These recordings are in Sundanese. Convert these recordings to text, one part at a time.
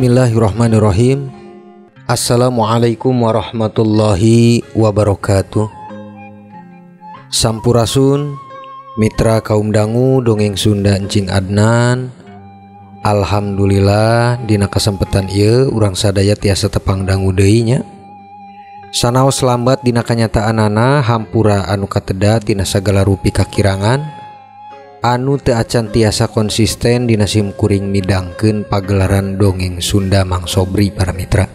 Bismillahirrahmanirrahim. Assalamualaikum warahmatullahi wabarakatuh. Sampurasun mitra kaum dangu dongeng Sunda Encing Adnan. Alhamdulillah dina kasempetan ieu urang sadaya tiasa tepang dangu deui nya. Sanaos lambat dina kanyataanana hampura anu kateda tina sagala rupi kakirangan anu teu acan tiasa konsisten dina simkuring midangkeun pagelaran dongeng Sunda Mang Sobri para mitra.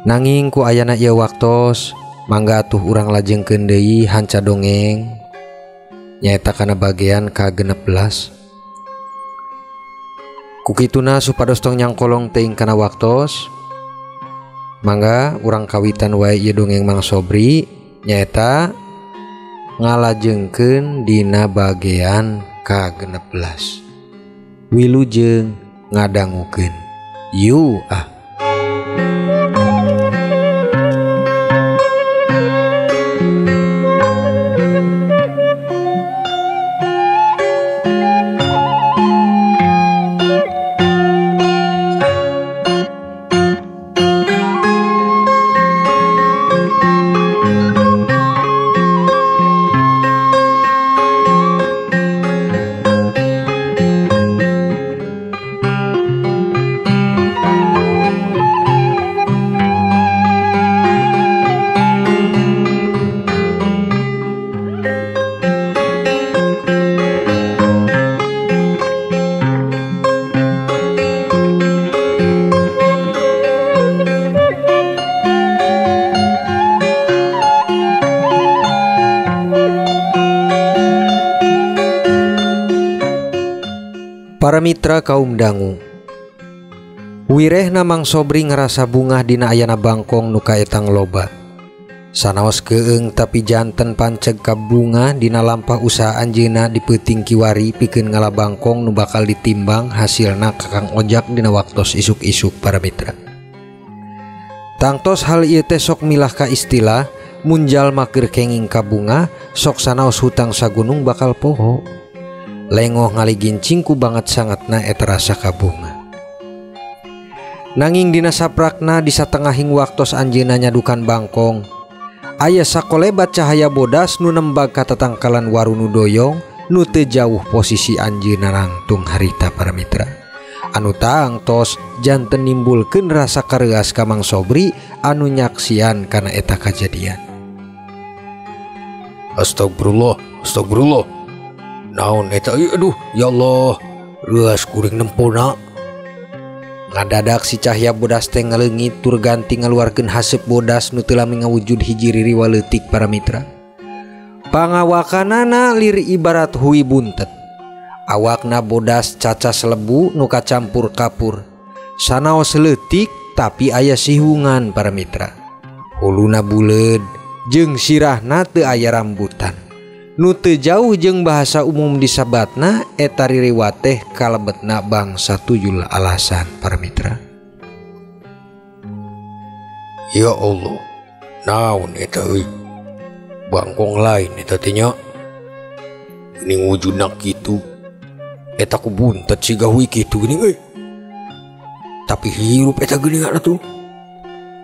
Nanging ku ayana ieu waktos mangga atuh urang lajengkeun deui hanca dongeng nyaeta kana bagian ka-16. Ku kituna supados tong nyangkolong teuing kana waktos, mangga urang kawitan wae ieu dongeng Mang Sobri nyaeta ngalajengkeun dina bagian ka-16. Wilujeng ngadangukeun. Yu ah. Para mitra kaum dangu, wirehna Mang Sobri ngerasa bungah dina ayana bangkong nu kaetang loba. Sanaos keung tapi janten panceg ka bunga dina lampah usaha anjeunna di peuting kiwari pikeun ngala bangkong nu bakal ditimbang hasilna ka Kang Ojak dina waktos isuk-isuk para mitra. Tangtos hal ieu teh sok milah ka istilah mun jalma keur kenging ka bunga sok sanaos hutang sagunung bakal poho. Lengoh ngaligincing ku banget sangatna eta rasa kabunga. Nanging dina saprakna di satengahing waktos anjeunna nyadukan bangkong, aya sakolebat cahaya bodas nu nembag ka tatangkalan waru nu doyong nu teu jauh posisi anjeunna nangtung harita para mitra. Anu tangtos janten nimbulkeun rasa kareuas ka Mang Sobri anu nyaksian kana eta kajadian. Astagfirullah, astagfirullah. Naon eta ieu, aduh ya Allah, reuas kuring nempona. Ngadadak si cahya bodas teh ngaleungit tur ganti ngaluarkeun haseup bodas nu teu lami ngawujud hiji ririwa leutik para mitra. Pangawakanana lir ibarat hui buntet. Awakna bodas cacas lebu nu kacampur kapur. Sanaos leutik tapi aya sihungan para mitra. Huluna buleud jeung sirahna teu aya rambutan. Nu teu jauh jeung bahasa umum disabatna eta ririwa teh kalebetna bangsa tuyul alasan para mitra. Ya Allah, naon eta euy? Bangkong lain eta teh nya. Geuning wujudna kitu. Eta ku buntet siga hui kitu geuning euy. Tapi hirup eta geuning atuh.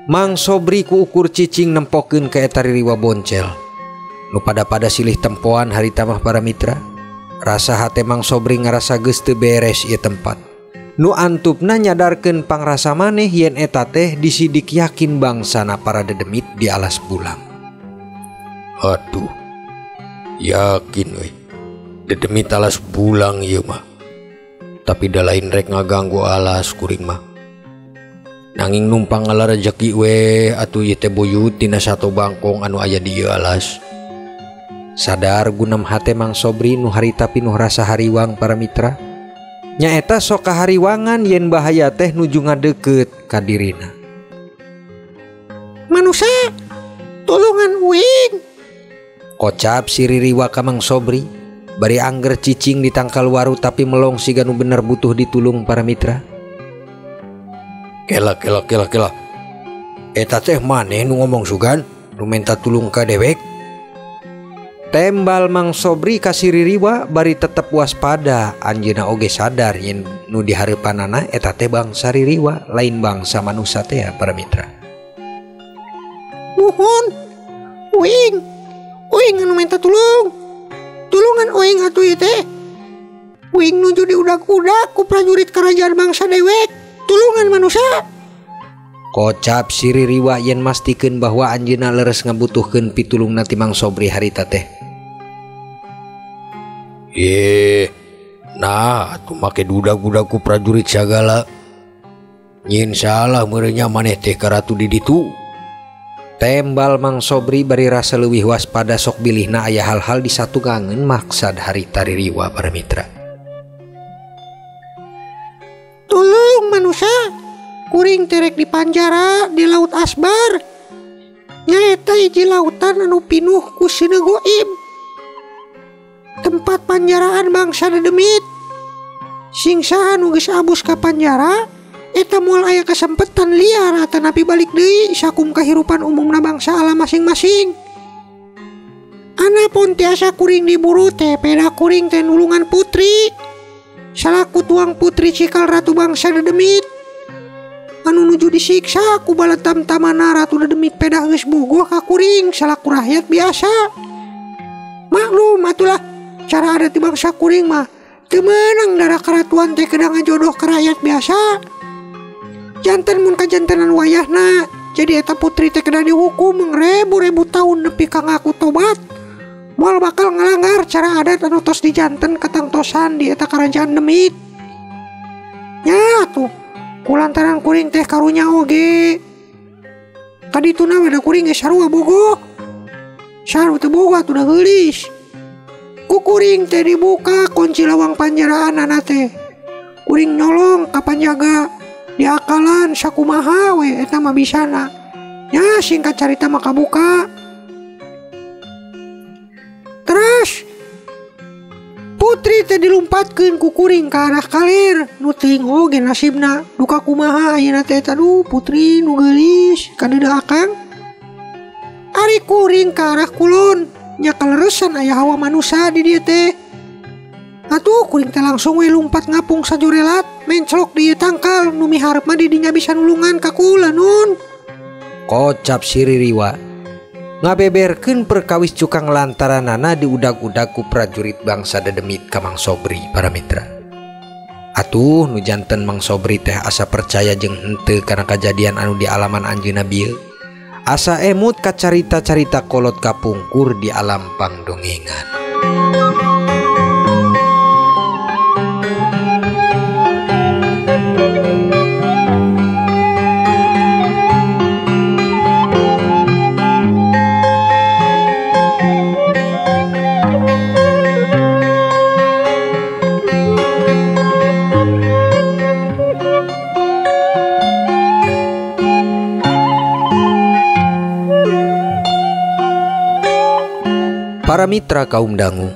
Mang Sobri ku ukur cicing nempokeun ka eta ririwa boncel. Nu pada-pada silih tempoan harita mah para mitra. Rasa hate Mang Sobri ngarasa geus teu beres ieu tempat. Nu antupna nyadarkeun pangrasa maneh yen eta teh disidik yakin bangsana para dedemit di alas bulang. Aduh, yakin euy. Dedemit alas bulang ieu mah. Tapi da lain rek ngaganggu alas kuring mah. Nanging numpang ngala rejeki we atuh ieu teh buyut tina sato bangkong anu aya di ieu alas. Sadar gunam hate Mang Sobri nu harita pinuh rasa hariwang para mitra. Nyaeta sok kahariwangan yen bahaya teh nuju ngadeukeut ka dirina. Manusia, tulungan uing. Kocap si ririwa ka Mang Sobri. Bari angger cicing di tangkal waru tapi melong siga nu bener butuh ditulung para mitra. Kela kela kela kela. Eta teh maneh nu ngomong sugan, nu minta tulung ka dewek. Tembal Mang Sobri ka si Ririwa bari tetep waspada, anjeunna oge sadar yen nu dihareupanana eta teh bangsa Ririwa lain bangsa manusa teh ya para mitra. Nuhun, uing, uing anu minta tulung, tulungan uing atuh ieu teh. Uing nuju diudag-udag ku prajurit kerajaan bangsa dewek, tulungan manusia. Kocap si Ririwa yen mastikeun bahwa anjeunna leres ngabutuhkeun pitulungna ti Mang Sobri harita teh. Ye, nah atuh make dudag-dudag ku prajurit sagala. Nyin salah meureunnya maneh teh ka ratu di ditu. Tembal Mang Sobri bari rasa leuwih waspada sok bilihna aya hal-hal disatukangeun maksad harita Ririwa para mitra. Tulung manusia, kuring terek di panjara di laut Asbar. Nyaeta hiji lautan anu pinuh ku seuneu goib. Tempat panjaraan bangsa dedemit. Sing saha nu geus abus ka panjara, eta moal aya kasempetan liar atanapi balik deui sakum kahirupan umumna bangsa alam masing-masing. Anapun tiasa kuring diburu teh peda kuring teh nulungan putri. Salaku tuang putri cikal ratu bangsa dedemit. Anu nuju disiksa ku bala tamtamana ratu dedemit peda geus bogoh ka kuring salaku rakyat biasa. Maklum atulah cara adat di bangsa kuring mah teu meunang darah keratuan teh kedah ngajodoh ka rakyat biasa. Janten mun kajantenan wayahna jadi eta putri teh kedah dihukum mangrebu-rebu tahun nepi ka ngaku tobat. Moal bakal ngalanggar cara adat anu tos dijanten katangtosan di eta kerajaan demit. Nya atuh kulantaran kuring teh karunya oge. Kadituna we da kuring geus sarua bogoh. Sarua teu boga atuh da geulis. Ku kuring teh dibuka kunci lawang panjaraanana teh. Kuring nyolong ka panjaga diakalan sakumaha we eta mah bisana. Nya singkat carita mah kabuka. Terus putri teh dilumpatkeun ku kuring ka arah kaler nu teuing oge nasibna duka kumaha ayeuna teh eta duh putri nu geulis kadeudeuh akang. Ari kuring ka arah kulon nya kaleresan aya hawa manusa di dieu teh. Atuh kuring teh langsung we lumpat ngapung sajorelat menclok di ieu tangkal nu miharep mah di dinya bisa nulungan ka kula nun. Kocap si Ririwa ngabeberkeun perkawis cukang lantaranana diudag-udag ku prajurit bangsa dedemit ka Mang Sobri para mitra. Atuh nu janten Mang Sobri teh asa percaya jeung henteu kana kajadian anu dialaman anjeunna bieu. Asa emut ka carita-carita kolot kapungkur di alam pangdongengan. Para mitra kaum dangu,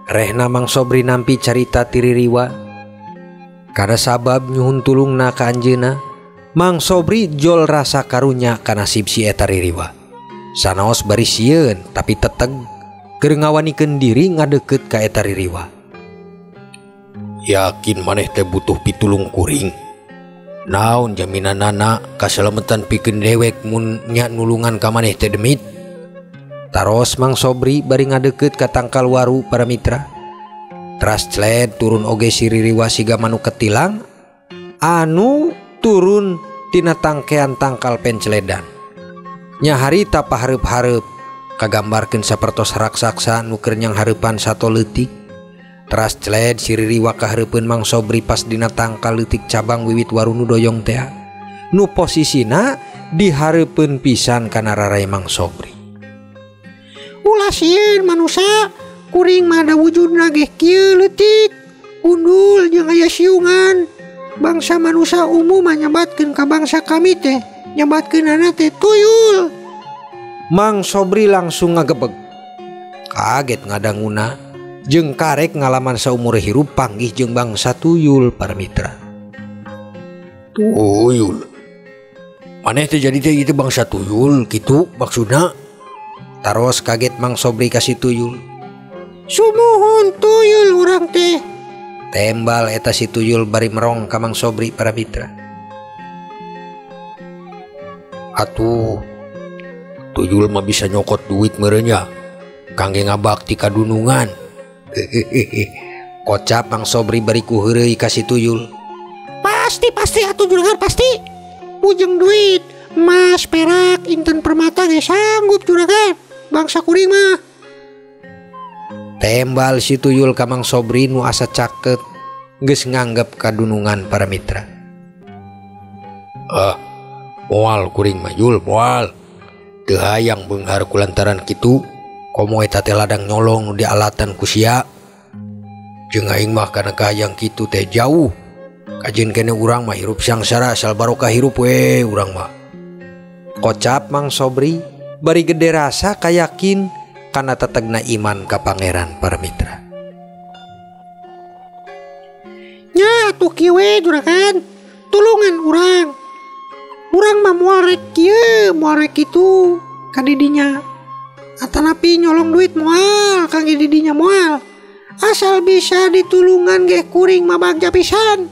rehna Mang Sobri nampi carita ti Ririwa. Karena sabab nyuhun tulungna ka anjeunna, Mang Sobri jol rasa karunya ka nasib si eta Ririwa. Sanaos bari sieun tapi teteg keur ngawanikeun diri ngadeukeut ka eta Ririwa. Yakin maneh teh butuh pitulung kuring. Naon jaminanana kasalametan pikeun dewek mun nya nulungan ka maneh teh demit. Taros Mang Sobri bari ngadeukeut ka tangkal waru para mitra. Teras cled turun oge si Ririwa siga manuk ketilang anu turun tina tangkean tangkal penceledan. Nya harita pahareup-hareup kagambarkeun sapertos raksasa nu keur nyanghareupan sato leutik. Teras cled si Ririwa kahareupeun Mang Sobri pas dina tangkal leutik cabang wiwit waru nu doyong tea. Nu posisina dihareupeun pisan kana rarai Mang Sobri. Ulah sieun manusa, kuring mah da wujudna ge kieu leutik, gundul jeung aya siungan. Bangsa manusa umum mah nyebatkeun ka bangsa kami teh, nyebatkeunana teh tuyul. Mang Sobri langsung ngagebeg. Kaget ngadanguna jeung karek ngalaman saumur hirup panggih jeung bangsa tuyul para mitra. Tuyul. Maneh teh jadi teh itu bangsa tuyul kitu maksudna? Taros kaget Mang Sobri ka si tuyul. Sumuhun tuyul urang teh. Tembal eta si tuyul bari merong ka Mang Sobri para mitra. Atuh tuyul mah bisa nyokot duit merenya kangge ngabakti kadunungan. Kocap Mang Sobri bari ku heureuy ka si tuyul. Pasti pasti atuh juragan pasti. Pujeng duit, emas, perak, intan permata ge sanggup juragan. Bangsa kuring mah. Tembal si tuyul ka Mang Sobri nu asa caket geus nganggep kadunungan para mitra. Ah, moal kuring mah yul moal. Teu hayang beunghar kulantaran kitu, komo eta teh ladang nyolong nu dialatan ku sia. Jeung aing mah kana kahayang kitu teh jauh. Kajeun kene urang mah hirup sangsara asal barokah hirup we urang mah. Kocap Mang Sobri bari gede rasa kayakin kana tetegna iman ka pangeran para mitra. Nya atuh kieu we juragan, tulungan urang. Urang mah moal rek kieu, moal rek kitu ka didinya. Atanapi nyolong duit moal kangge didinya moal. Asal bisa ditulungan ge kuring mah bagja pisan.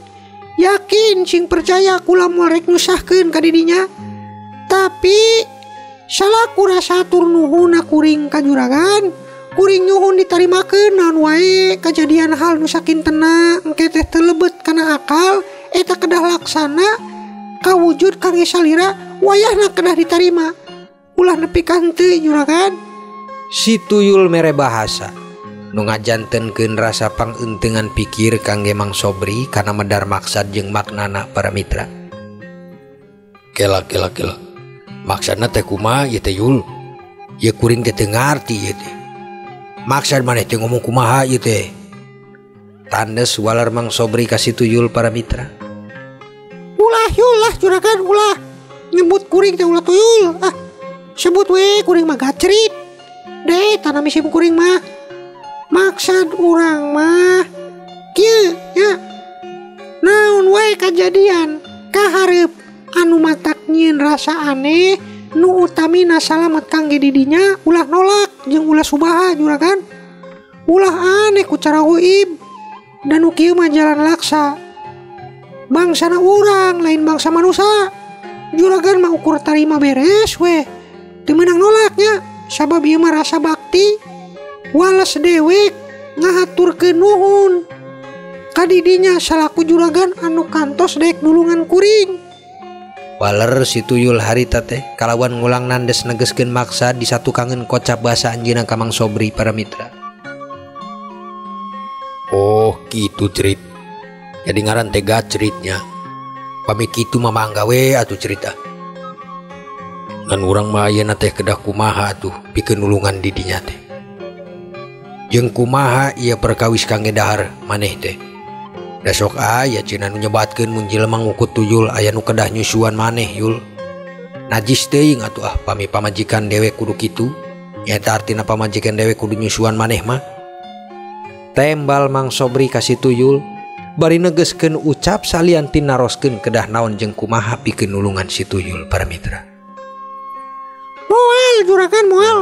Yakin sing percaya kula moal rek nyusahkeun ka didinya. Tapi salaku rasa atur nuhun kuring ka juragan, kuring nyuhun ditarimakeun naon wae kajadian hal nu sakintena engke teh teu lebet kana akal eta kedah laksana kawujud kangge salira wayahna kedah ditarima. Ulah nepi ka henteu juragan. Si tuyul mere bahasa nu ngajantenkeun rasa pangeunteungan pikir kangge Mang Sobri kana medar maksad jeung maknana para mitra. Kela kela kela. Maksudna teh kumaha ieu teh yul? Ieu kuring teh teu ngarti ieu teh. Maksud maneh teh ngomong kumaha ieu teh? Tandes walar Mang Sobri ka si tuyul para mitra. Ulah yul lah juragan ulah. Nyebut kuring teh ulah tuyul. Ah, sebut we kuring mah gacrit. Deh tanam isim kuring mah. Maksud urang mah kieu nya. Naon wae kajadian kahareup anu matak nyieun rasa aneh nu utamina salamet kangge didinya ulah nolak jeung ulah subaha juragan. Ulah aneh ku cara goib dan nu kieu mah jalan laksa. Bangsana urang lain bangsa manusa. Juragan mah ukur tarima beres we. Teu meunang nolaknya sabab ieu mah rasa bakti wales dewek ngahaturkeun nuhun kadidinya salaku juragan anu kantos dek nulungan kuring. Waler si tuyul harita teh kalawan ngulang nandes negeskeun maksa di satukangeun kocap bahasa anjeunna ka Mang Sobri para mitra. Oh kitu cerit. Jadi ngaran teh gacritnya. Pami kitu mah mangga we atuh cerita. Ngan urang mah ayeuna teh kedah kumaha atuh pikeun nulungan di dinya teh. Jeung kumaha ieu perkawis kangge dahar maneh teh. Da sok aya cenah nu nyebatkeun mun jelema ngukut tuyul aya nu kedah nyusuan maneh yul. Najis teuing atuh ah pami pamajikan dewek kudu kitu. Nyaeta artina pamajikan dewek kudu nyusuan maneh mah. Tembal Mang Sobri ka si tuyul bari negeskeun ucap salian ti naroskeun kedah naon jeung kumaha pikeun nulungan si tuyul para mitra. Moal juragan moal.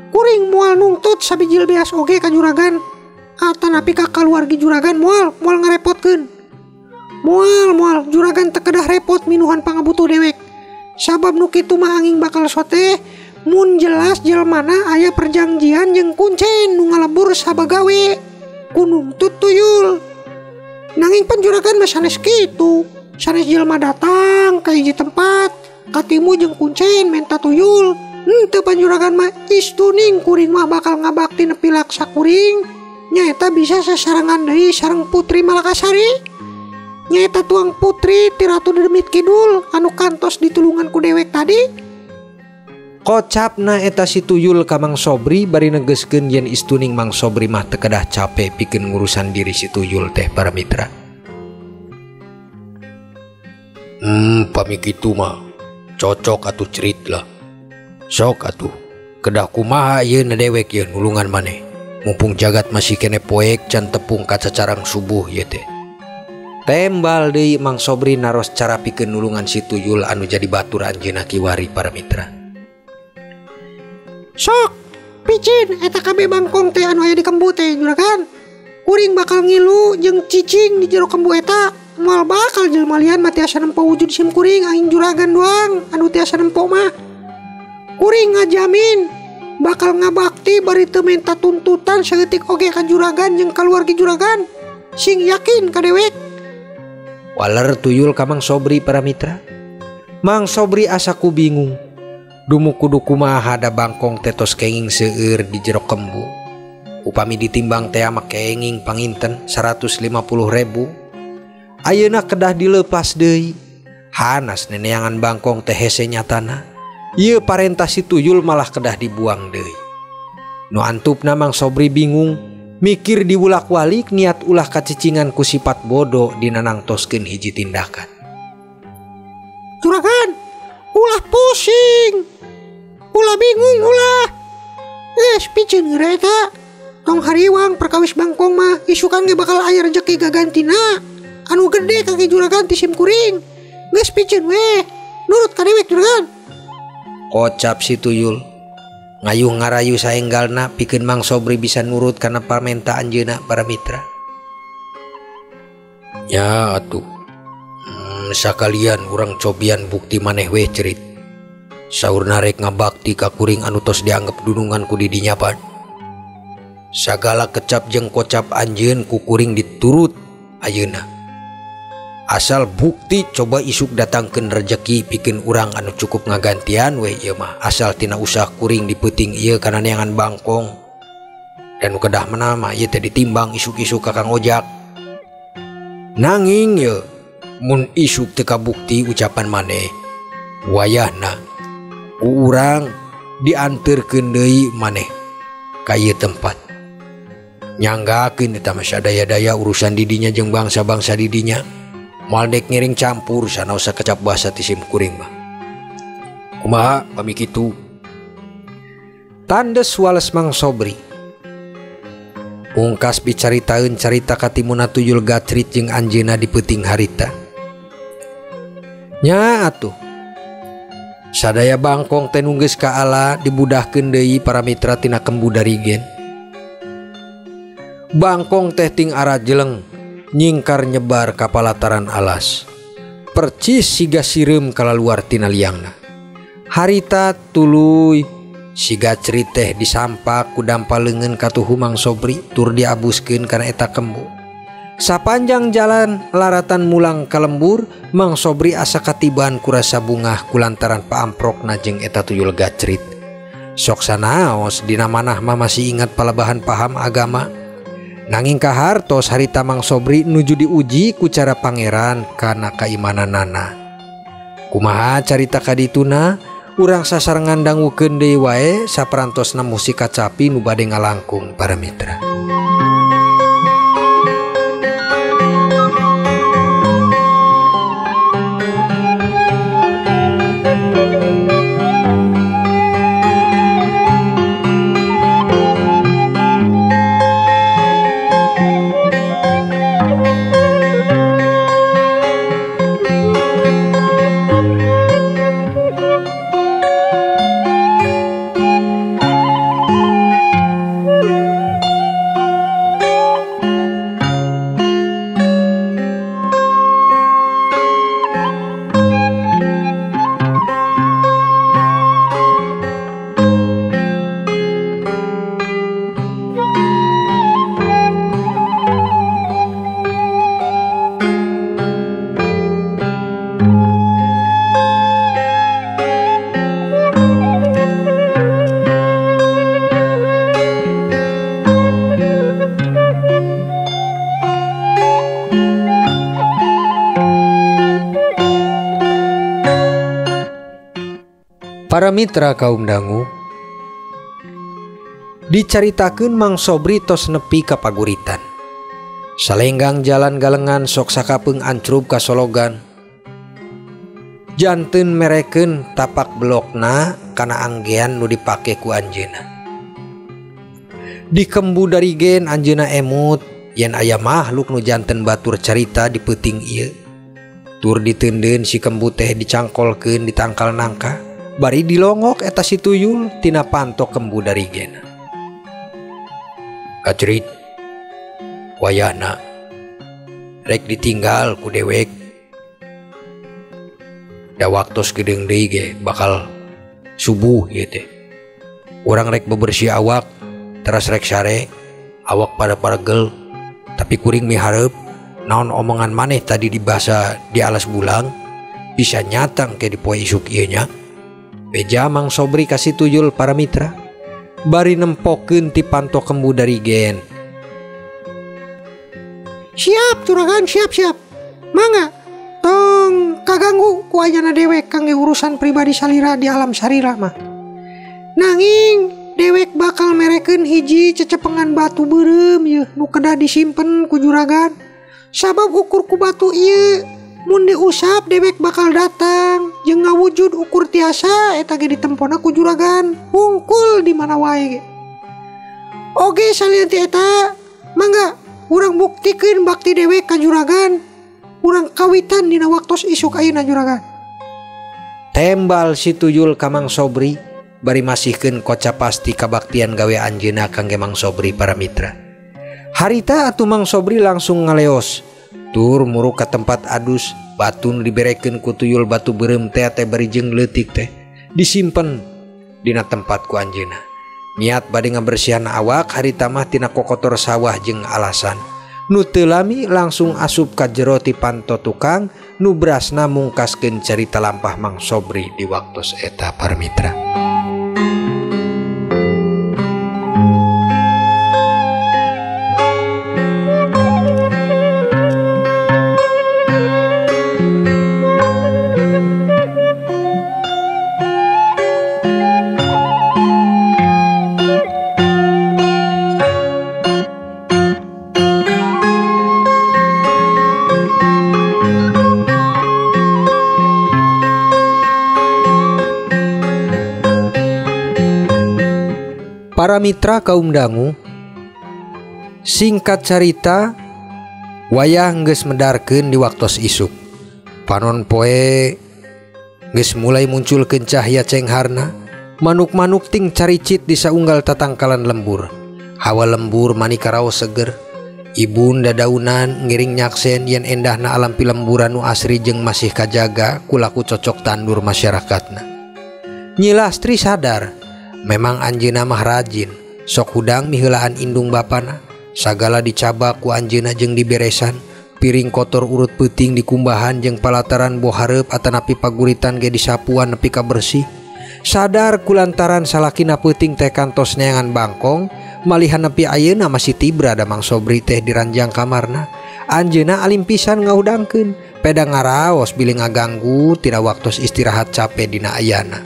Kuring moal nungtut sabijil beas oge ka juragan. Atanapi ka kaluargi juragan moal, moal ngarepotkeun. Moal moal juragan teu kedah repot minuhan pangabutuh dewek. Sabab nu kitu mah angin bakal sote mun jelas jelmana aya perjanjian jeung kuncen nu ngalebur sabagawe ku nungtut tuyul. Nanging pan juragan mah sanes kitu. Sanes jelma datang ka hiji tempat katimu jeung kuncen menta tuyul. Henteu pan juragan mah istuning kuring mah bakal ngabakti nepi laksa kuring. Nyaeta bisa sasarengan deui sareng Putri Malakasari. Nyaeta tuang putri ti Ratu Dedemit Kidul anu kantos ditulungan ku dewek tadi. Kocapna eta si tuyul ka Mang Sobri bari negeskeun yen istuning Mang Sobri mah teu kedah cape pikeun ngurusan diri si tuyul teh para mitra. Pami kitu mah cocok atuh cerit lah. Sok atuh kedah kumaha ieu na dewek ieu nulungan maneh. Mumpung jagat masih kene poek can tepung kacacarang subuh ieu teh. Tembal deui Mang Sobri naros cara pikeun nulungan si tuyul anu jadi batur anjeunna kiwari para mitra. Sok Piceun eta kabeh bangkong teh anu aya di kembu teh juragan. Kuring bakal ngilu jeung cicing di jero kembu eta. Moal bakal jelema lian mah tiasa nempo wujud sim kuring aing juragan doang anu tiasa nempo mah. Kuring ngajamin bakal ngabakti bari teu minta tuntutan saeutik oge ka juragan jeung kaluarga juragan. Sing yakin ka dewek. Waler tuyul ka Mang Sobri para mitra. Mang Sobri asa ku bingung. Dumu kudu kumaha da bangkong teh tos kenging seueur di jero kembu. Upami ditimbang teh mah kenging panginten 150.000. Ayeuna kedah dilepas deui. Hanas neneangan bangkong teh hese nyatana. Ieu parentah si tuyul malah kedah dibuang deui. Nu antupna Mang Sobri bingung, mikir diwulak-walik niat ulah kacicingan ku sifat bodoh dina nangtoskeun hiji tindakan. Juragan, ulah pusing. Ulah bingung ulah. Geus piceun geura eta. Tong hariwang perkawis bangkong mah isukan ge bakal aya rejeki gagantina. Anu gede kaki juragan ti sim kuring. Geus piceun we. Nurut ka dewek juragan. Kocap si tuyul. Ngayuh ngarayu saenggalna pikeun Mang Sobri bisa nurut kana parmenta anjeunna para mitra. Ya atuh. Sakalian urang cobian bukti maneh we cerit. Saurna rek ngabakti ka kuring anu tos dianggap dunungan ku didinya pan. Sagala kecap jeung kocap anjeun ku kuring diturut ayeuna. Asal bukti coba isuk datangkeun rejeki pikeun urang anu cukup ngagantian we ieu mah asal tina usah kuring dipeuting ieu kana neangan bangkong. Dan nu kedah mana mah ieu teh ditimbang isuk-isuk ka Kang Ojak. Nanging ye mun isuk teu kabukti ucapan maneh wayahna ku urang dianterkeun deui maneh ka ieu tempat. Nyanggakeun eta mah sadaya-daya urusan didinya jeung bangsa-bangsa didinya. Moal dek ngiring campur sanaos sakecap basa ti sim kuring mah. Kumaha pami kitu? Tandes wales Mang Sobri. Ungkas bicaritaeun carita katimuna tuyul gacrit jeung anjeunna di peuting harita. Nya atuh. Sadaya bangkong teh nu geus kaala dibudahkeun deui para mitra tina kembu darigen. Bangkong teh ting arajeleng nyingkar nyebar ka palataran alas. Percis siga sireum kalaluar tina liangna. Harita tuluy siga cerit teh disampak ku dampa leungeun katuhu Mang Sobri tur diabuskeun kana eta kembu. Sapanjang jalan laratan mulang ka lembur, Mang Sobri asa katiban ku rasa bungah kulantaran paamprokna jeung eta tuyul gacrit. Sok sanaos dina manah mah masih ingat palabahan paham agama. Nanging kahartos harita Mang Sobri nuju diuji ku cara pangeran kana kaimananana. Kumaha carita kadituna? Urang sasarengan dangukeun deui wae saprantosna musik kacapi nu bade ngalangkung para mitra. Para mitra kaum dangu, dicaritakeun Mang Sobri tos nepi ka paguritan. Salenggang jalan galengan sok sakapeung ancrub ka sologan. Janten merekeun tapak blokna kana anggean nu dipake ku anjeunna. Dikembu darigen anjeunna emut yen aya makhluk nu janten batur carita di peuting ieu. Tur diteundeun si kembu teh dicangkolkeun di tangkal nangka. Bari dilongok eta si tuyul tina pantok kembu darigen. Kacrit wayahna rek ditinggal ku dewek. Da waktos geudeung deui ge bakal subuh ieu teh. Urang rek bebersih awak teras rek sare awak pada paregel, tapi kuring mihareup naon omongan maneh tadi dibahasa di alas bulang bisa nyatang ke di poe isuk ieu nya. Beja Mang Sobri kasih tuyul para mitra bari nempokeun ti panto kembu dari gen. Siap juragan, siap siap. Mangga tong kaganggu ku ayana dewek kangge urusan pribadi salira di alam sarira mah. Nanging dewek bakal merekeun hiji cecepengan batu beureum yeuh nu kedah disimpen ku juragan. Sabab ukur ku batu ieu mun diusap dewek bakal datang jeung ngawujud ukur tiasa eta ge ditempona ku juragan hungkul di mana wae ge. Oge salian ti eta mangga urang buktikeun bakti dewek ka juragan. Urang kawitan dina waktos isuk ayeuna juragan. Tembal si tuyul ka Mang Sobri bari masihkeun koca pasti kabaktian gawe anjeunna kangge Mang Sobri para mitra. Harita atuh Mang Sobri langsung ngaleos tur muruk ka tempat adus batu nu diberekeun ku tuyul batu beureum teh teh bari jeung leutik teh disimpen dina tempat ku anjeunna. Niat bade ngabersihan awak harita mah tina kokotor sawah jeung alasan. Nu teu lami langsung asup ka jero ti panto tukang nu brasna mungkaskeun carita lampah Mang Sobri di waktos eta para mitra. Para mitra kaum dangu, singkat carita wayah geus medarkeun di waktos isuk. Panon poe geus mulai munculkeun cahya cengharna, manuk-manuk ting caricit di saunggal tatangkalan lembur. Hawa lembur mani karaos seger. Ibun dadaunan ngiring nyaksen yen endahna alam pilemburan nu asri jeung masih kajaga kulaku cocok tandur masyarakatna. Nyi Lastri sadar memang anjeunna mah rajin, sok hudang miheulaan indung bapana, sagala dicabak ku anjeunna jeung diberesan, piring kotor urut peuting dikumbahan jeung palataran bohareup atanapi paguritan ge disapuan nepi ka bersih. Sadar kulantaran salakina peuting teh kantos neangan bangkong, malihan nepi ayeuna masih tibra da Mang Sobri teh diranjang kamarna. Anjeunna alim pisan ngahudangkeun, peda ngaraos bilih ngaganggu tina waktos istirahat cape dina ayana.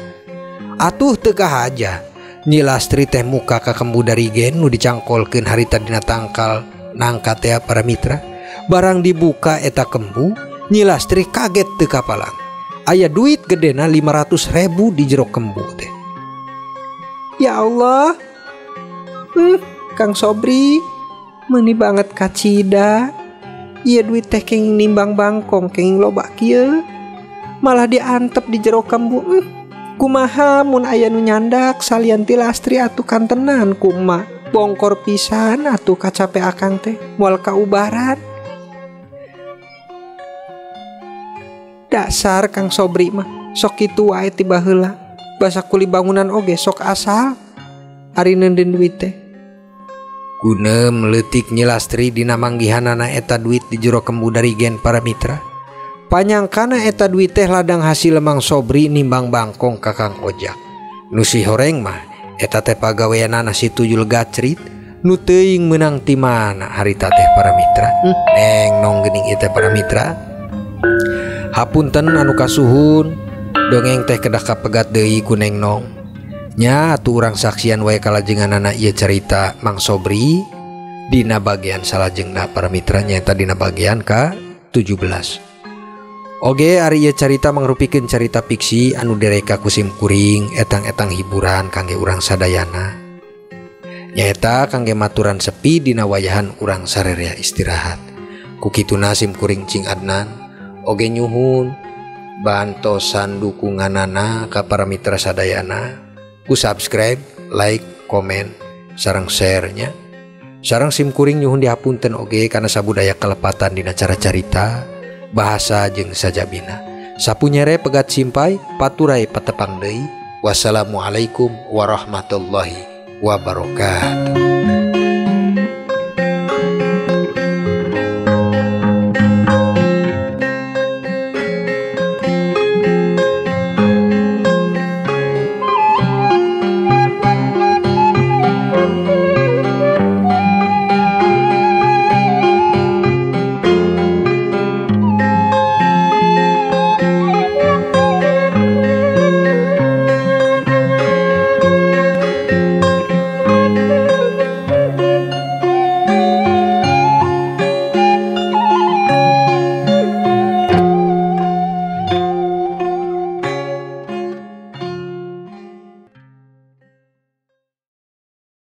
Atuh teu kahaja Nyi Lastri teh muka ka kembu darigen nu dicangkolkeun harita dina tangkal nangka teh para mitra. Barang dibuka eta kembu, Nyi Lastri kaget teu kapalang. Aya duit gedena 500.000 di jero kembu teh. Ya Allah, Kang Sobri meuni banget kacida. Ieu duit teh kenging nimbang bangkong kenging loba kieu. Malah diantep di jero kembu. Kumaha mun aya nu nyandak salian ti Lastri atuh kantenan ku emak. Bongkor pisan atuh kacape akang teh moal kaubaran. Dasar Kang Sobri mah sok kitu wae ti baheula. Basa kuli bangunan oge sok asal ari neundeun duit teh. Gunem leutik Nyi Lastri dina manggihanana eta duit di jero kembu darigen para mitra. Panyangkana eta duit teh ladang hasil Mang Sobri nimbang bangkong ka Kang Ojak. Nu si horeng mah eta teh pagaweanana si tuyul gacrit nu teuing meunang ti mana harita teh para mitra. Neng nong geuning ieu teh para mitra. Hapunten anu kasuhun dongeng teh kedah kapegat deui ku Neng Nong. Nya atuh urang saksian wae kalajenganana ieu carita Mang Sobri dina bagian salajengna para mitra nyaeta dina bagian ka 17. Oge ari ieu carita mangrupikeun carita fiksi anu direka ku sim kuring etang-etang hiburan kangge urang sadayana. Nyaeta kangge maturan sepi dina wayahan urang sarerea istirahat. Ku kituna sim kuring Cing Adnan oge nyuhun bantosan dukunganana ka para mitra sadayana ku subscribe, like, komen, sareng share-nya. Sareng simkuring nyuhun dihapunten oge kana sabudaya kelepatan dina cara carita, bahasa jeung sajabina. Sapunyere pegat simpai, paturai patepang deui. Wassalamualaikum warahmatullahi wabarakatuh.